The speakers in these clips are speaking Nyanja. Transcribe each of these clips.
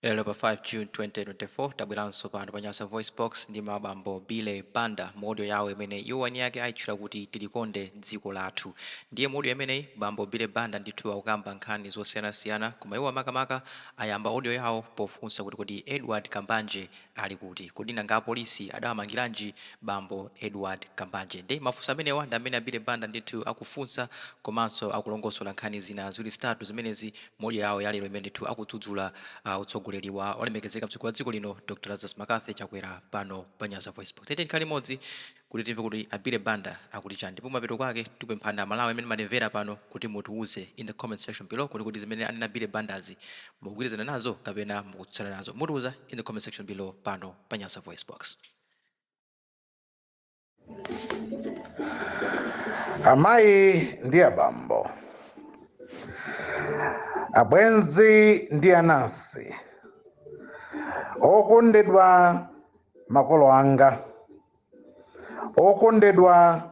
Lero pa 5 June 2024 tabweranso pano pa Nyasa VoiceBox ndi bambo Billy Banda mu audio yawo imene iwo eni ake ayitchula kuti "Tilikonde Dziko Lathu". Ndiye mu audio imeneyi bambo Billy Banda ndithu akukamba nkhani zosiyanasiyana, koma iwo makamaka ayamba audio yawo pofunsa kuti kodi Edward Kambanje ali kuti? Kodi nanga apolisi adawamangiranji bambo Edward Kambanje? Ndi mafunso amenewa ndi amene a Billy Banda ndithu akufunsa, komanso akulongosola nkhani zina ziwiri zitatu zimenezi mu audio yawo yalero imene ndithu akudzudzula utsogoleri wa olemekezeka mtsogoleri wa dziko lino Dr Lazarus McCarthy Chakwera pano pa Nyasa VoiceBox. Tete tikhale limodzi kuti timve kuti a Billy Banda akuti chani, ndipo mapeto kwake tikupemphani Amalawi amene matimvera pano kuti mutiuze in the comment section below kuti zimene anena Billy Bandazi mukugwirizana nazo kapena mukutsutsana nazo. Mutiuza in the comment section below pano pa Nyasa VoiceBox. Amayi ndi abambo, abwenzi ndi anansi, okondedwa makolo anga, okondedwa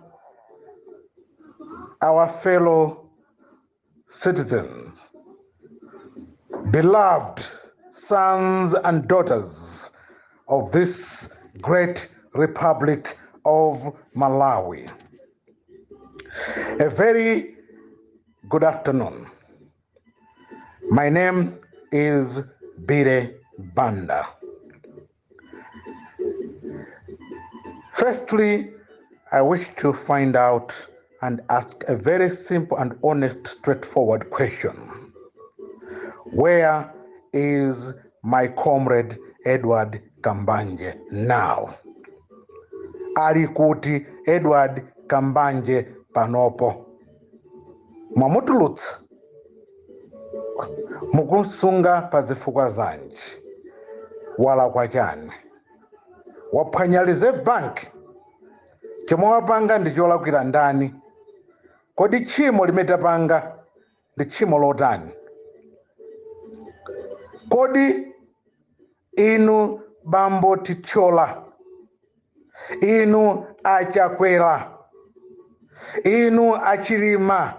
our fellow citizens, beloved sons and daughters of this great Republic of Malawi. A very good afternoon. My name is Billy Banda. Firstly, I wish to find out and ask a very simple and honest, straightforward question. Where is my comrade Edward Kambanje now? Ali kuti Edward Kambanje panopo? Mwamutulutsa, mukumsunga pa zifukwa zanji? Walakwa chani? Waphwanya Reserve Bank? Chomwe wapanga ndi cholakwira ndani? Kodi tchimo limene tapanga ndi tchimo lotani? Kodi inu bambo Tithyola, inu aChakwera, inu aChilima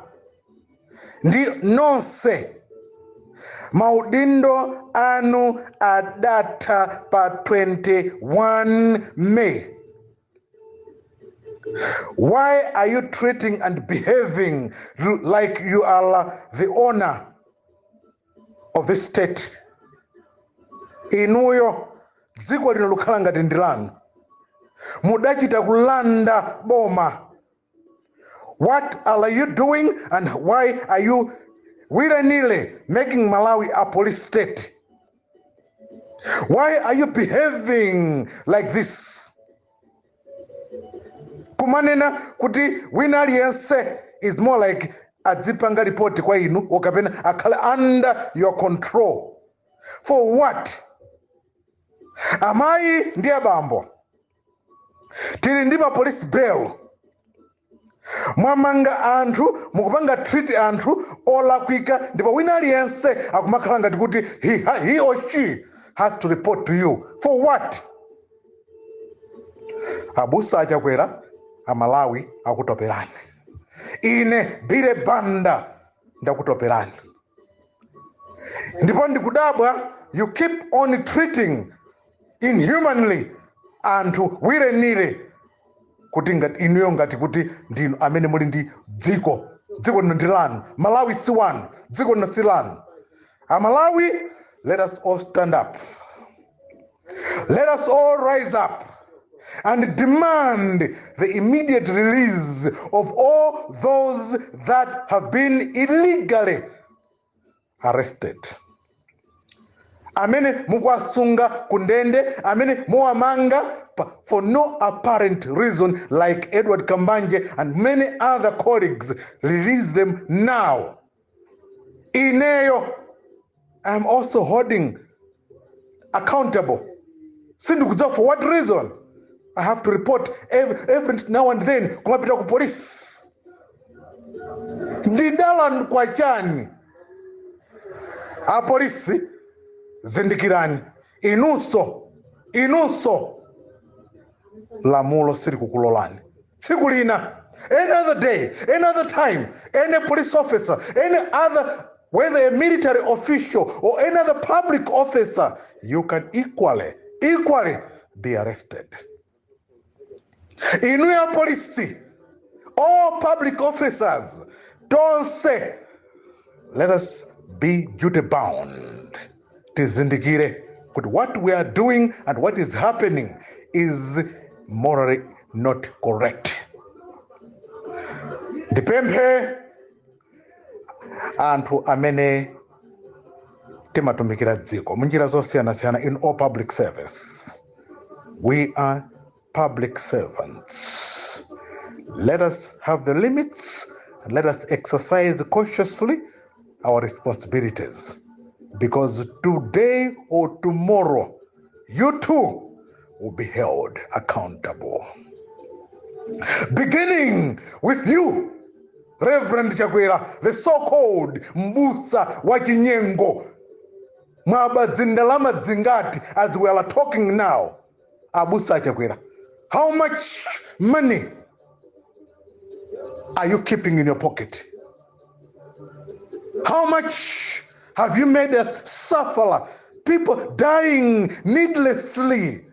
ndi nonse, maudindo anu adatha pa 21 May. Why are you treating and behaving like you are the owner of this state? Inuyo dziko lino lukhala ngati ndi lanu, mudachita kulanda boma. What are you doing and why are you willy-nilly making Malawi a police state? Why are you behaving like this? Kumanena kuti wina aliyense is more like adzipanga ripoti kwa inu kapena akhale under your control. For what? Amayi ndi abambo, tili ndi ma police bail. Mwamanga anthu, mukupanga treat anthu olakwika, ndipo wina aliyense akumakhala ngati kuti he or she has to report to you. For what? Abusa aChakwera, Amalawi akutoperani. Ine Billy Banda ndakutoperani, ndipo ndikudabwa you keep on treating inhumanly anthu willy-nilly, kuti ngati inuyo, ngati kuti ndinu amene muli ndi dziko. Dziko lino ndi lanu. Malawi si wanu, dziko lino si lanu. Amalawi, let us all stand up, let us all rise up and demand the immediate release of all those that have been illegally arrested. Amene mukuwasunga kundende, amene muwamanga for no apparent reason, like Edward Kambanje and many other colleagues, release them now. Ineyo I'm also holding accountable. Sindikudziwa for what reason I have to report every now and then kumapita ku police. Ndidala kwa chani? Apolisi, zindikirani, inunso lamulo silikukulolani. Tsiku lina, any other day, any other time, any police officer, any other whether a military official or any other public officer, you can equally be arrested. Inu ya polisi, all public officers, tonse, let us be duty bound. Tizindikire kuti what we are doing and what is happening is morally not correct. Ndipemphe anthu amene timatumikira dziko munjira zosiyanasiyana, in all public service. We are public servants. Let us have the limits and let us exercise cautiously our responsibilities, because today or tomorrow you too will be held accountable, beginning with you, Reverend Chakwera, the so-called mbusa wa chinyengo. Mwaba zindalama zingati as we are talking now, abusa Chakwera? How much money are you keeping in your pocket? How much have you made us suffer, people dying needlessly?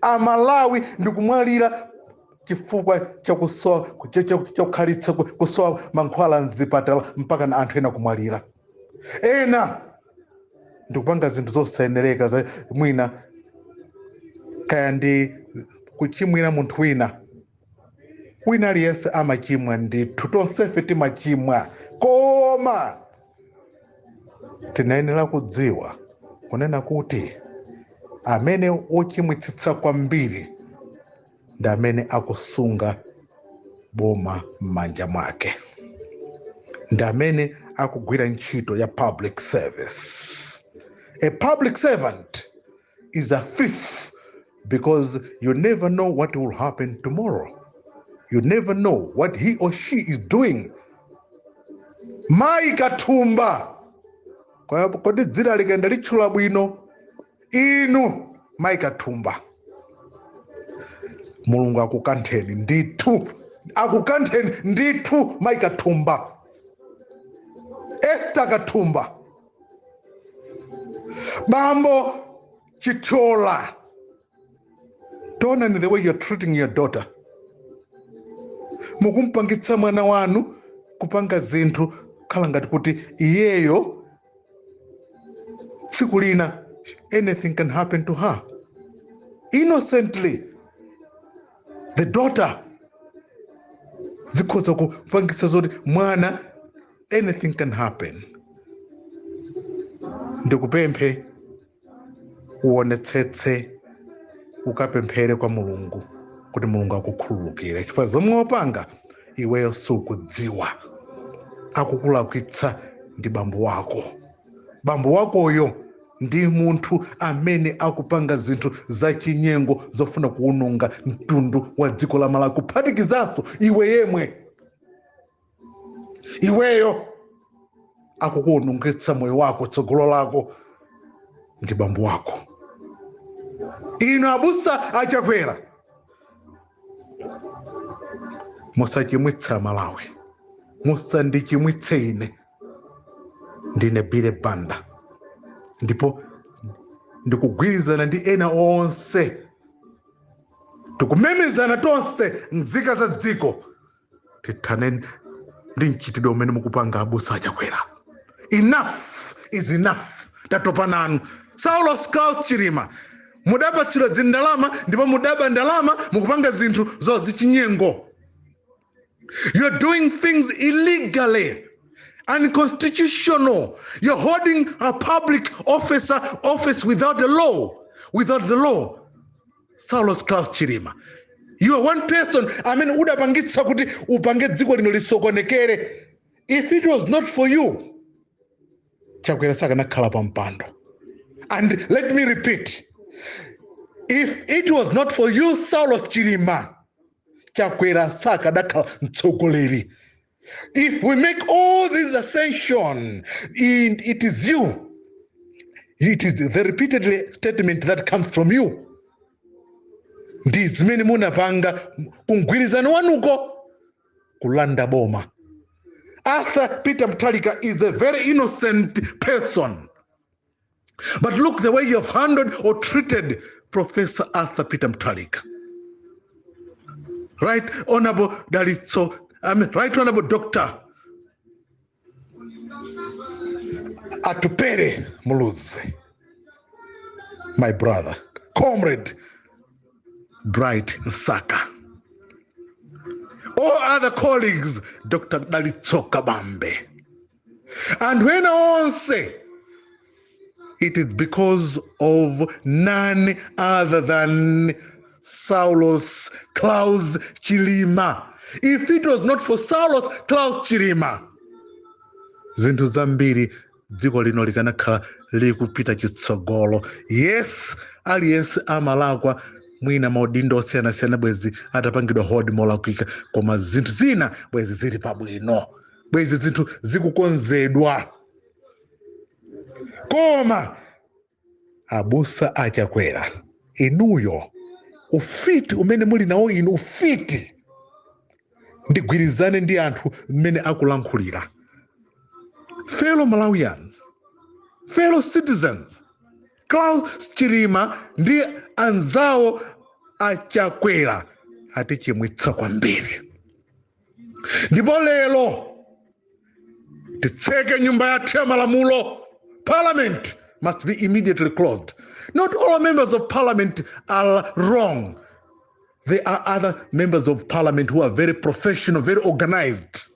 Amalawi ndikumwalira chifukwa chakusowa, chakukhalitsa kusowa mankhwala mzipatala, mpaka na anthu ena kumwalira, ena ndikupanga zinthu zosayenereka za mwina kaya ndi kuchimwira munthu wina. Wina aliyense amachimwa ndithu, tonsefe timachimwa, koma tinayenera kudziwa kunena kuti amene ochimwitsitsa kwambiri ndi amene akusunga boma m'manja mwake, ndi amene akugwira ntchito ya public service. A public servant is a thief, because you never know what will happen tomorrow. You never know what he or she is doing. Mayi Kathumba, kodi dzina likenda litchula bwino? Inu mayi Kathumba, Mulungu akukantheni ndithu, akukantheni ndithu. Mayi Kathumba, Esther Kathumba, bambo Chithyola, taonani the way you're treating your daughter. Mukumpangitsa mwana wanu kupanga zinthu khala ngati kuti iyeyo tsiku lina anything can happen to her innocently. The daughter, zikhoza kupangitsa zoti mwana, anything can happen. Ndikupemphe uonetsetse, ukapemphere kwa Mulungu kuti Mulungu akukhululukire, chifukwa zomwe wapanga iweyo sukudziwa. Akukulakwitsa ndi bambo wako. Bambo wakoyo ndi munthu amene akupanga zinthu zachinyengo zofuna kuwononga mtundu wa dziko la Malawi, kuphatikizanso iwe yemwe. Iweyo akukuwonongetsa moyo wako, tsogolo lako, ndi bambo wako. Inu abusa aChakwera, musachimwitsa Malawi, musandichimwitse ine. Ndine Billy Banda, ndipo ndikugwirizana ndi ena onse, tikumemezana tonse nzika za dziko, tithane ndi mchitidwe umene mukupanga, abusa aChakwera. Enough is enough, tatopa nanu. Saulos Klaus Chilima, mudapatsidwa zindalama ndipo mudaba ndalama. Mukupanga zinthu zochinyengo. You're doing things illegally, unconstitutional. You're holding a public officer office without the law, without the law. Saulos Klaus Chilima, you are one person amene udapangitsa kuti upange dziko lino lisokonekere. If it was not for you, Chakwera sakanakhala pa mpando. And let me repeat, if it was not for you, Saulos Chilima, Chakwera sakadakhala mtsogoleri. If we make all this ascension in, it is you, it is the repeatedly statement that comes from you. Ndi zimene munapanga kumgwirizano wanuko kulanda boma. Arthur Peter Mutharika is a very innocent person, but look the way you have handled or treated Professor Arthur Peter Mutharika, Right Honorable Dalitso, I mean, Right Honorable Dr. Atupele Muluzi, my brother, Comrade Bright Msaka, all other colleagues, Dr. Dalitso Kabambe, and when onse, it is because of none other than Saulos Klaus Chilima. If it was not for Saulos Klaus Chilima, zinthu zambiri dziko lino likanakhala likupita chitsogolo. Yes, aliyense amalakwa, mwina maudindo osiyanasiyana bwezi atapangidwa hold molakwika, koma zinthu zina bwezi zili pabwino, bwezi zinthu zikukonzedwa. Koma abusa aChakwera, inuyo ufiti umene muli nawo inu, ufiti, ndigwirizane ndi anthu mmene akulankhulira. Fellow Malawians, fellow citizens, Klaus Chilima ndi anzawo aChakwera atichimwitsa kwambiri, ndipo lero titseke nyumba yathu ya malamulo. Parliament must be immediately closed. Not all members of parliament are wrong. There are other members of parliament who are very professional, very organized,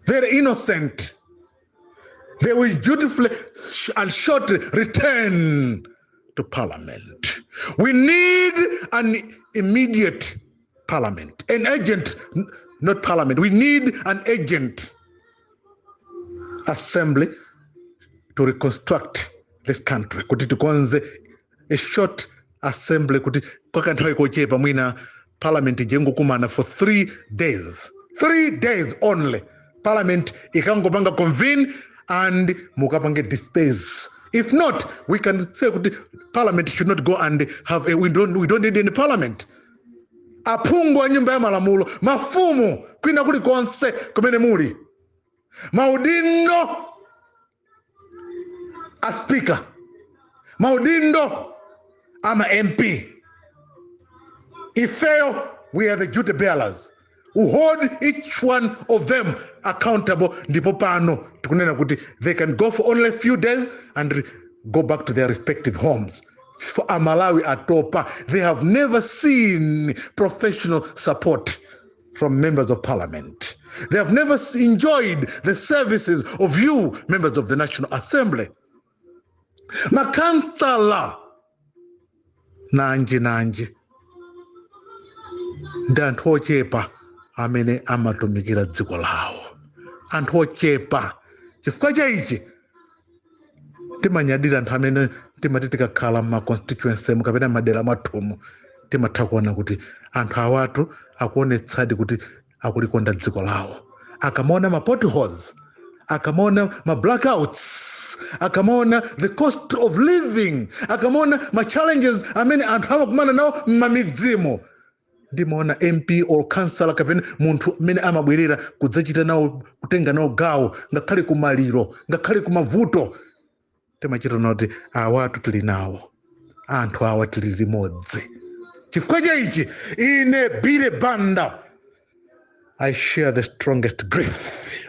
very innocent. They will dutifully and shortly return to parliament. We need an immediate parliament, an urgent, not parliament. We need an urgent assembly to reconstruct this country, kuti tikonze, a short assembly kuti kwa kanthawi kochepa, mwina parliament ijengokumana for 3 days, 3 days only. Parliament ikangopanga convene and mukapange disperse. If not, we can say kuti parliament should not go and have a, we don't need any parliament. Aphungu a nyumba ya malamulo, mafumu kwina kulikonse kumene muli, maudindo a speaker, maudindo ama MP, ifeyo we are the duty bearers who hold each one of them accountable. Ndipo pano tikunena kuti they can go for only a few days and go back to their respective homes. For Amalawi atopa. They have never seen professional support from members of parliament. They have never enjoyed the services of you, members of the National Assembly, makansala nanji nanji. Ndi anthu ochepa amene amatumikira dziko lawo, anthu ochepa. Chifukwa cha ichi timanyadira anthu amene timati tikakhala ma constituency kapena madera mwathumu, timatha kuona kuti anthu awatu akuonetsadi kuti akulikonda dziko lawo. Akamaona ma potholes, akamaona ma blackouts, akamaona the cost of living, akamaona ma challenges amene anthu amakumana nawo m'mamidzimo, ndimaona MP or councillor kapena munthu amene amabwerera kudzachita nawo, kutenga nawo gawo, ngakhale kumaliro, ngakhale kumavuto, timachita noti awatu tili nawo anthu awa, tili limodzi. Chifukwa cha ichi, ine Billy Banda, I share the strongest grief.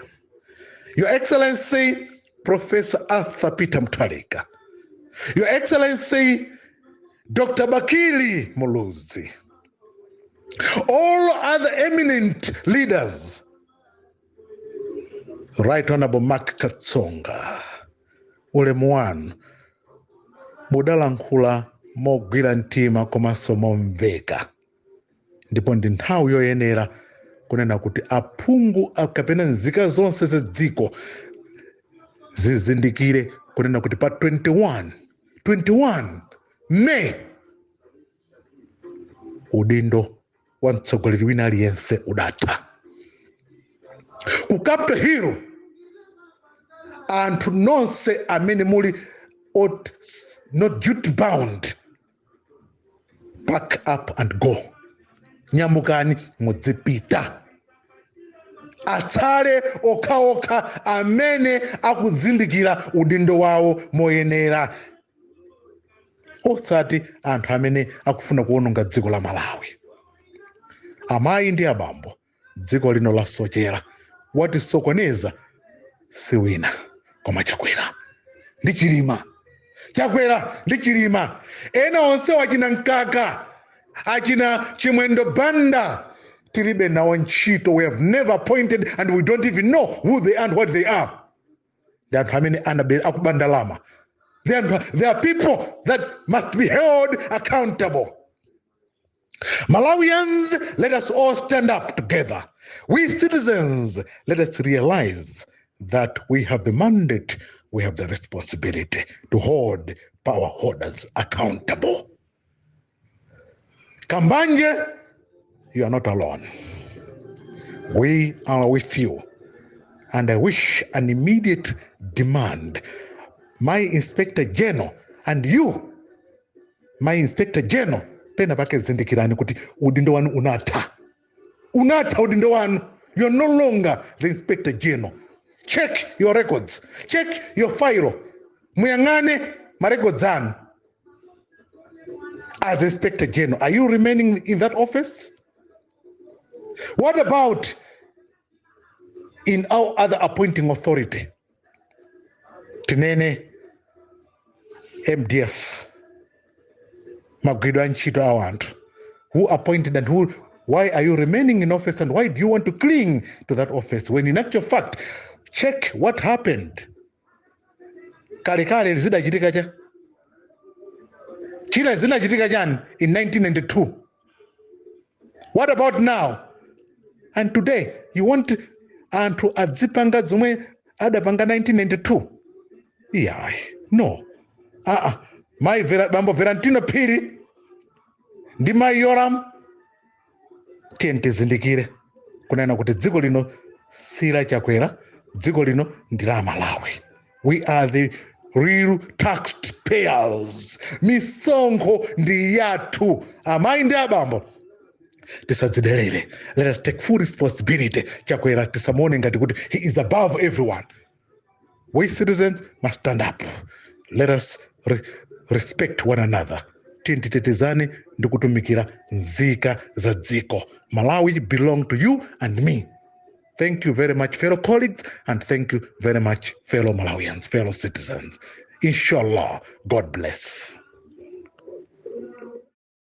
Your Excellency Professor Arthur Peter Mutharika, Your Excellency Dr. Bakili Muluzi, all other eminent leaders, Right Honorable Mark Katsonga, ulemu wanu. Mudalankhula mogwira mtima komanso momveka, ndipo ndi nthawi yoyenera kunena kuti aphungu kapena nzika zonse za dziko zizindikire kunena kuti pa 21 21 May udindo wa mtsogoleri wina aliyense udatha. Ku Capitol Hill, anthu nonse amene muli not duty bound, pack up and go. Nyamukani mudzipita. Atsale okhaokha amene akuzindikira udindo wawo moyenera, osati anthu amene akufuna kuwononga dziko la Malawi. Amayi ndi abambo, dziko lino lasochera. Watisokoneza si wina koma Chakwera ndi Chilima, Chakwera ndi Chilima. Ena onse, achina Mkaka, achina Chimwendo Banda, tilibe nawo ntchito. We have never appointed and we don't even know who they are and what they are. Ndi anthu amene akuba ndalama. They are people that must be held accountable. Malawians, let us all stand up together. We citizens, let us realize that we have the mandate, we have the responsibility to hold power holders accountable. Kambanje, you are not alone. We are with you. And I wish an immediate demand. My Inspector General and you, my Inspector General, pena pake zindikirani kuti udindo wanu unatha, unatha udindo wanu. You're no longer the Inspector General. Check your records, check your file, muyang'ane marecords anu as Inspector General. Are you remaining in that office? What about in our other appointing authority, tinene MDF, magwidwe a ntchito a anthu? Who appointed and who? Why are you remaining in office, and why do you want to cling to that office when in actual fact, check what happened kalekale, zidachitika cha china, zinachitika chani in 1992? What about now? And today you want anthu adzipanga zomwe adapanga 1992? Iyayi, no, aa. Mai Vera, bambo Verantino Phiri ndi mayi Yoram, tiye tizindikire kunena kuti dziko lino si la Chakwera, dziko lino ndi la Malawi. We are the real taxpayers. Misonkho ndi yathu. Amayi ndi abambo, tisadzidelere. Let us take full responsibility. Chakwera tisamuone ngati kuti he is above everyone. We citizens must stand up. Let us respect one another. Tiye titetezane ndi kutumikira nzika za dziko. Malawi belong to you and me. Thank you very much, fellow colleagues, and thank you very much, fellow Malawians, fellow citizens. Inshallah, God bless.